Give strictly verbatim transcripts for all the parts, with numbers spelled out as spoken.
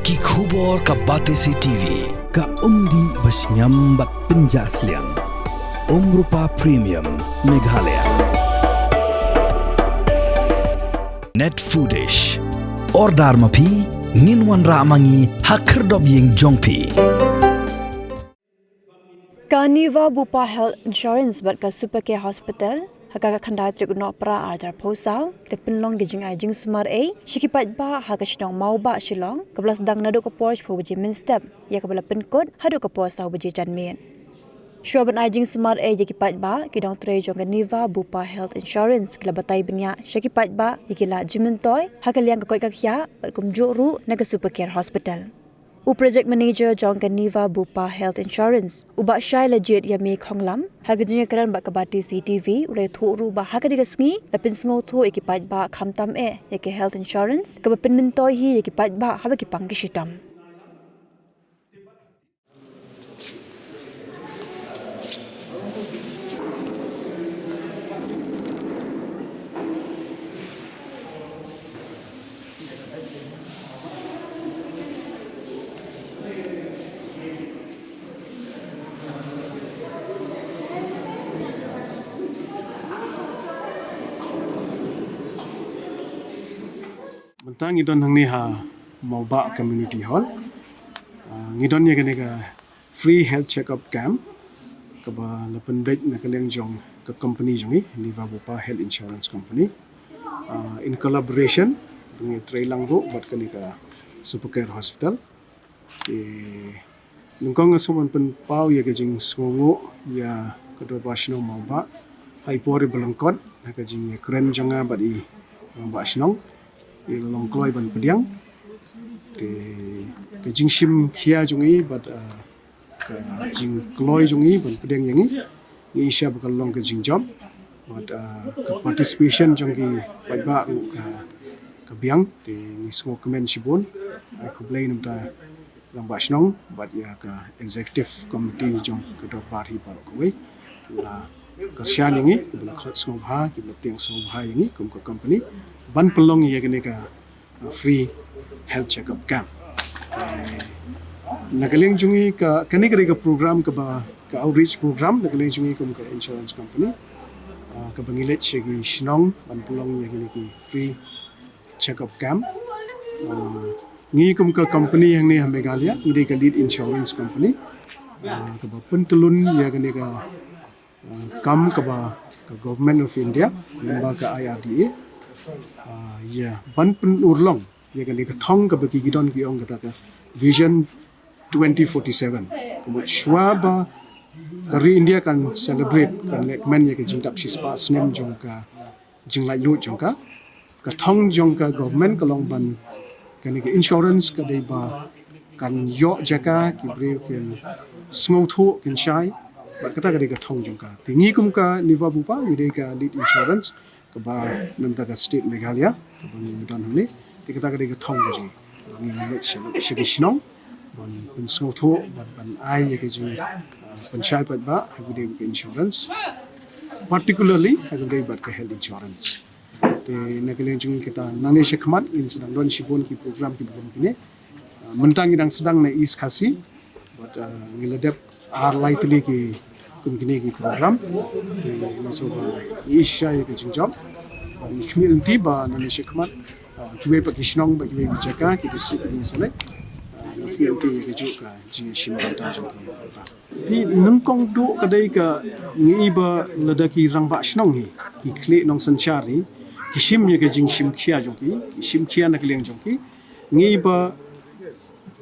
Ki khubor ka Batesi T V. Ka umdih ba shngiam bad pynjah sliang. Umrupa Premium Meghalaya. Net Foodish. Order ma phi, ngin wanrah ma ngi ha khyrdop ïing jong phi. Ka Niva Bupa Health Insurance bad ka Supercare Hospital, ha ka khatkhyndai tarik u Nohprah arhajar arphew saw, ki la pynlong ki jingai jingsumar ei sha ki paidbah ha ka shnong Mawbah Shillong, kaba la sdang naduh ka por shiphew baje mynstep, ïa kaba la pynkut haduh ka por saw baje janmiet. Shuwa ban ai jingsumar ei ïa ki paidbah, ki nongtrei jong ka Niva Bupa Health Insurance ki la batai bniah sha ki paidbah ïa ki lad jingmyntoi ha ka liang ka koit ka khiah bad kumjuh ruh na ka Supercare Hospital. U Project Manager jong ka Niva Bupa Health Insurance, u Bah Shai Lajied Ïamie Khonglam, ha ka jingïakren bad ka Batesi T V, u la ïathuh ruh ba ha kane ka sngi la pynsngewthuh ïa ki paidbah khamtam eh ïa ka health insurance kaba pynmyntoi hi ïa ki paidbah haba ki pang ki shitom. Mynta ngi don hangne ha Mawbah Community Hall. Ah, ngi don ïa kane ka free health check-up camp kaba la pynbeit na ka liang jong ka company jong ngi, Niva Bupa Health Insurance Company. Ah, in collaboration, ngi trei lang ruh bad kane ka Supercare Hospital. Te nyngkong nga sngewbha ban pynpaw ïa ka jingsngewnguh ïa ka Dorbar Shnong Mawbah ha i por iba lyngkot, ha ka jingïakren jong nga bad i Rangbah Shnong, i la long kloi ban pdiang. Te ka jingshim khia jong i bad, ah, ka jingkloi jong i ban pdiang ïa ngi, ngi ïohi ba ka long ka jingjop bad, ah, ka participation jong ki paidbah ruh ka, ka biang. Te ngi sngewkmen shibun. Ai khublei na ka Rangbah Shnong bad ïa ka executive committee jong ka dorbar hi baroh kawei. Ki ba la kyrshan ïa ngi, ki ba la khot sngewbha, ki ba la pdiang sngewbha ïa ngi kum ka company ban pynlong ïa kane ka free health check-up camp. Eh, na ka liang jong ngi ka, kane ka dei ka program kaba, ka outreach program, na ka liang jong ngi kum ka insurance company, ah, kaba ngi leit sha ki shnong ban pynlong ïa kine ki free check-up camp. Ah, ngi kum ka company hangne ha Meghalaya, ngi dei ka lead insurance company, ah, kaba pyntyllun ïa kane ka ah, kam kaba ka Government of India, lyngba ka I R D A, ah, ïa ban pynurlong ïa kane ka thong kaba ki, ki don ki ong kata ka Vision twenty forty-seven. Ka mut shuwa ba ka ri India kan celebrate, kan lehkmen ïa ka jingdap shispah snem jong ka jinglaitluid jong ka, ka thong jong ka government ka long ban, kane ka insurance ka dei ba kan ïoh jaka, ki briew kin sngewthuh, kin shai bad kata ka dei ka thong jong ka. Te ngi kum ka Niva Bupa ngi dei ka lead insurance kaba na ka bynta ka state Meghalaya kaba ngi don hangne. Te kata ka dei ka thong ka jong ngi. Ngi leit sha, sha ki shnong ban pynsngewthuh, ban, ban ai ïa ka jing, ah, pynshai paidbah ha kaba ïadei bad ka insurance, particularly ha kaba ïadei bad ka health insurance. Te na ka liang jong ngi kata, nangne shakhmat ngin sa dang don shibun ki program kiba kum kine. Ah, mynta ngi dang sdang na East Khasi bad, ah, ngi la dep ar lai tylli ki kum kine ki program. Te nga sngewbha ngi ïohi ïa ka jingjop bad ngi khmih lynti ba nangne shakhmat, ah, kiwei pat ki shnong bad kiwei ki jaka, ki district, ki state, ah, ngi khmih lynti ïa kajuh ka jingïashim bynta jong ki. Te nyngkong duh ka dei ka, ngi i ba lada ki rangbah shnong hi ki khlieh nongsynshar hi ki shim ïa ka jingshim khia jong ki, ki shim khia na ka liang jong ki, ngi i ba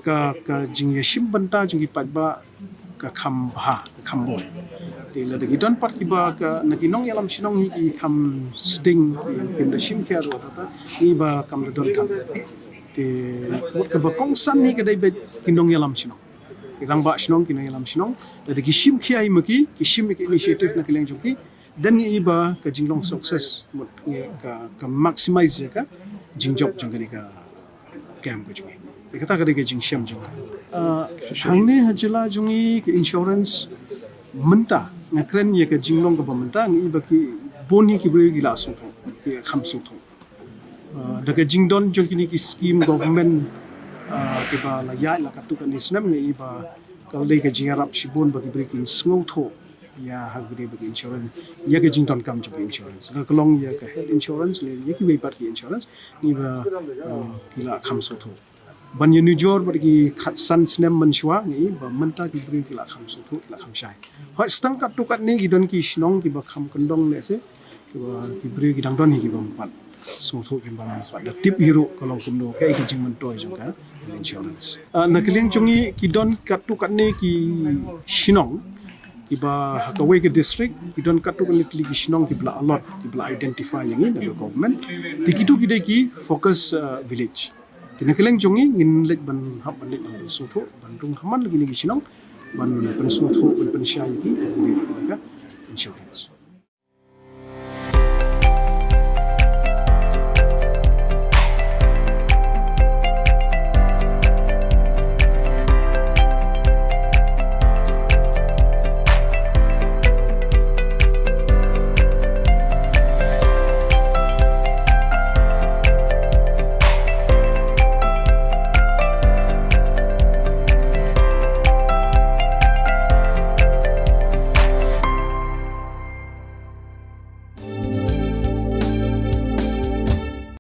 ka, ka jingïashim bynta jong ki paidbah ka kham bha, ka kham bun. Te lada ki don pat kiba ka, na ki nongïalam shnong hi ki kham sdang, ki, kim da shim khia ruh, ta, ta, ngi i ba kam da don tam. Te kaba kongsan hi ka dei bad ki nongïalam shnong. Ki rangbah shnong, ki nongïalam shnong, lada ki shim khia hi ma ki, ki shim ïa ka initiative na ka liang jong ki, then ngi i ba ka jinglong success, mut ngi ka, ka maximize ïa ka jingjop jong kane ka camp ka jong ngi. Te kata ka dei ka jingshem jong ngi. Ah, hangne ha jylla jong ngi ka insurance mynta, nga kren ïa ka jinglong kaba mynta, ngi i ba ki bun hi ki briew ki la sngewthuh, ki kham sngewthuh. Ah, da ka jingdon jong kine ki scheme government Kiba la ïaid la katto katne snem, nga i ba ka la dei ka jingïarap shibun ba ki briew kin sngewthuh ïa ha kaba dei ba ki insurance, ïa ka jingdonkam jong ka insurance, la ka long ïa ka health insurance lane ïa kiwei pat ki insurance. Nga i ba ki la kham sngewthuh ban ïanujor bad ki khatsan snem mynshuwa, nga i ba mynta ki briew ki la kham sngewthuh, ki la kham shai. Hooid, tang katto katne ki don ki shnong kiba kham kyndong lehse, kiba ki briew ki dang don hi kiba ym pat sngewthuh, kiba ym pat da tip hi ruh ka long kumno, kaei ka jingmyntoi jong ka insurance. Na ka liang jong ngi, ki don katto katne ki shnong kiba ha kawei ka district, ki don katto katne tylli ki shnong kiba la allot, kiba la identify ïa ngi na ka government. Te kito ki dei ki focus village. Te na ka liang jong ngi, ngin leit ban hap ban leit ban pynsngewthuh, ban rung ha man la kine ki shnong, ban pynsngewthuh, ban pynshai ïa ki ïa ka insurance.